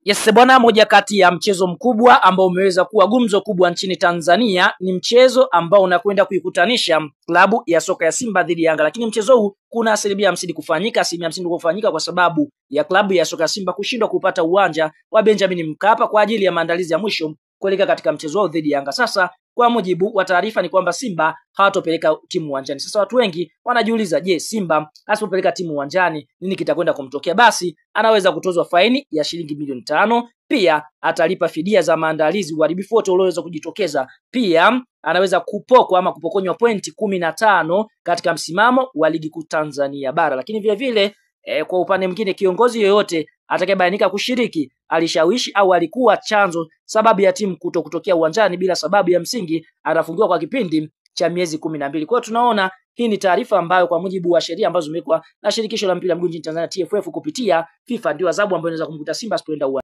Yes bwana, moja kati ya mchezo mkubwa ambao umeweza kuwa gumzo kubwa nchini Tanzania ni mchezo ambao unakwenda kuikutanisha klabu ya soka ya Simba dhidi ya Yanga. Lakini mchezo huu kuna 50% kufanyika, 50% kufanyika kwa sababu ya klabu ya soka ya Simba kushindwa kupata uwanja wa Benjamin Mkapa kwa ajili ya maandalizi ya mwisho kuelekea katika mchezo wao dhidi ya Yanga. Sasa kwa mujibu wa taarifa ni kwamba Simba hawatopeleka timu uwanjani. Sasa watu wengi wanajiuliza, je, Simba asipopeleka timu uwanjani nini kitakwenda kumtokea? Basi anaweza kutozwa faini ya shilingi milioni 5, pia atalipa fidia za maandalizi, uharibifu wote ulioweza kujitokeza. Pia anaweza kupokwa ama kupokonywa pointi 15 katika msimamo wa ligi kuu Tanzania bara. Lakini vile vile kwa upande mwingine, kiongozi yoyote atakayebainika kushiriki, alishawishi au alikuwa chanzo sababu ya timu kutokea uwanjani bila sababu ya msingi, atafungiwa kwa kipindi cha miezi 12. Kwa hiyo tunaona hii ni taarifa ambayo kwa mujibu wa sheria ambazo zimewekwa na shirikisho la mpira wa miguu nchini Tanzania TFF kupitia FIFA, ndio adhabu ambayo inaweza kumkuta Simba asipoenda uwanjani.